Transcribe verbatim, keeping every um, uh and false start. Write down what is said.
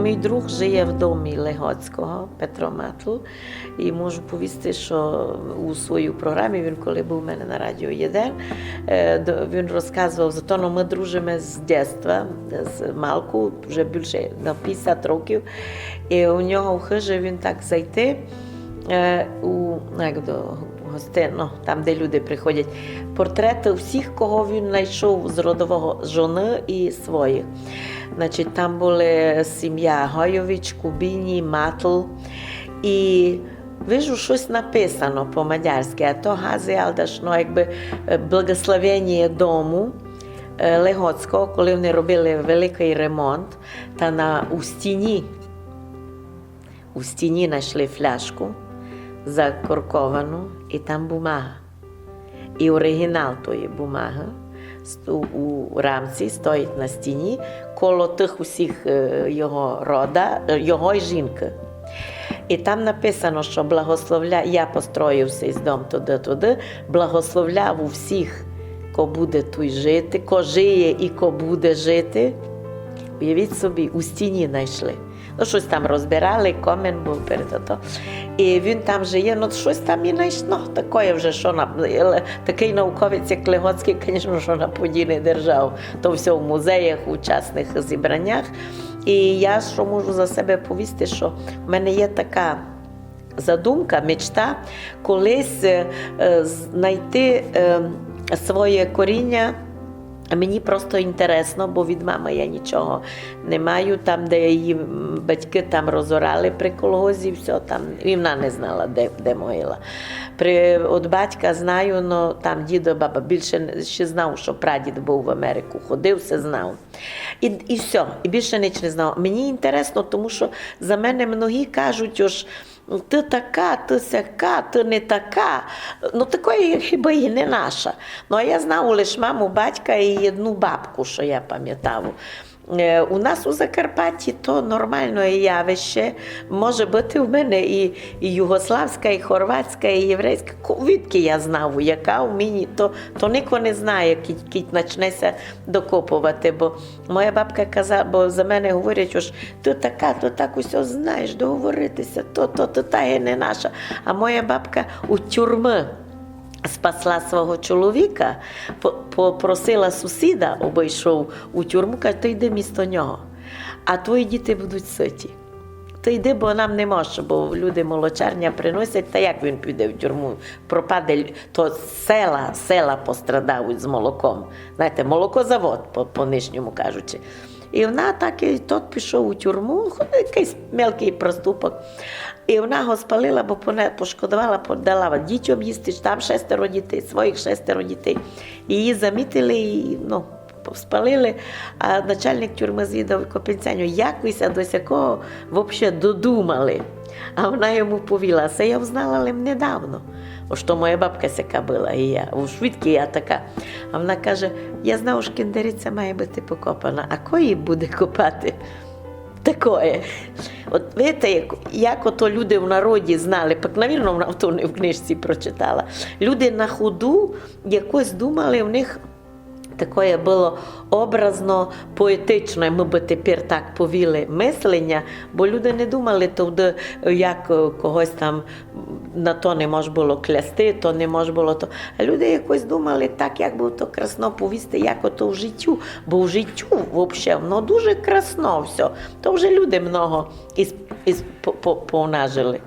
Мій друг жиє в домі Легоцького, Петро Матл, і можу повісти, що у своїй програмі, він коли був у мене на Радіо Єден, е, до- він розказував за то, ну, ми дружиме з дєтства, з малку, вже більше на пятдесят років, і у нього в хижі він так зайти, е, у, ну, як до гостин, ну, там, де люди приходять, портреты всіх, кого він знайшов з родового, жоны і своїх. Значить, там були сім'я Гойович, Кубіні, Матл. І вижу, щось написано по-мадярськи, а то háziáldás, ну, якби, е, благословення дому, е, Легоцького, коли вони робили великий ремонт, та на, у стіні, у стіні знайшли фляжку закорковану, і там бумага. І оригінал тої бумаги сто- у рамці стоїть на стіні коло тих усіх, е, його рода, е, його й жінки. І там написано, що благословля... я построїв сей дом туды-туды, благословляв у всіх, ко буде туй жити, ко жиє і ко буде жити. Уявіть собі, у стіні знайшли. Ну, щось там розбирали, комин був перед ото. І він там жиє, ну, щось там і знайшло. Такоє вже, що на... такий науковець, як Легоцький, звісно, що на події не держав. То все в музеях, у частных зібраннях. І я що можу за себе повісти, що в мене є така задумка, мечта, колись, е, е, знайти, е, своє коріння. Мені просто інтересно, бо від мамы я нічого не маю. Там, де її, м, батьки там розорали при колгозі, все там, і вона не знала, де, де могила. При, от батька знаю, но там дідо, баба більше не- ще знав, що прадід був в Америку, ходив, все знав. І, і все, і більше ніч не знав. Мені інтересно, тому що за мене многі кажуть, ож ты така, ты сяка, ты не така. Ну, такої хіба й не наша. Ну, а я знав лиш маму, батька і одну бабку, що я пам'ятав. Е, у нас у Закарпатті то нормальне явище. Може бути в мене і, і югославська, і хорватська, і єврейська. Ко- Відки я знав, яка у мені, то, то нико не знає, кідь, кідь начне ся докопувати, бо моя бабка казала, бо за мене говорять, ож ты така, то так усьо знаєш, договорити ся, то, то, то та є не наша. А моя бабка у тюрмы спасла свого чоловіка, по- попросила сусіда, обы йшов у тюрму, каже: «Ты йди місто нього, а твої діти будуть ситі. Ты йди, бо нам не може, бо люди молочарня приносять, та як він піде в тюрму? Пропаде лю-, то села, села пострадають з молоком». Знаєте, молокозавод, по, по нынішньому кажучи. І вона так, і тот пішов у тюрму, якийсь мелкий проступок. І вона го спалила, бо поне- пошкодувала, подала дітям їсти, там шестеро дітей, своїх шестеро дітей. Її замітили і, ну, спалили. А начальник тюрмы звідав Копинцяню: «Як вы ся до сякого вообще додумали?» А вона йому повіла: «Се я узнала лем недавно, ож то моя бабка сяка была, і я, уж відки я така». А вона каже: «Я знав, ож киндериця має быти покопана, а ко її буде копати такоє?» От видите, як, як ото люди в народі знали, пак, навірно, вона то не в книжці прочитала. Люди на ходу якось думали, в них такоє было образно, поетичне, мы бы тепер так повіли, мисленя, бо люди не думали тогды, як, е, когось там, на то не мож было клясти, то не мож было то. А люди якось думали так, як бы то красно повісти, як ото в життю, бо в життю вообще воно дуже красно всьо. То вже люди много із, із, по, по, понажили.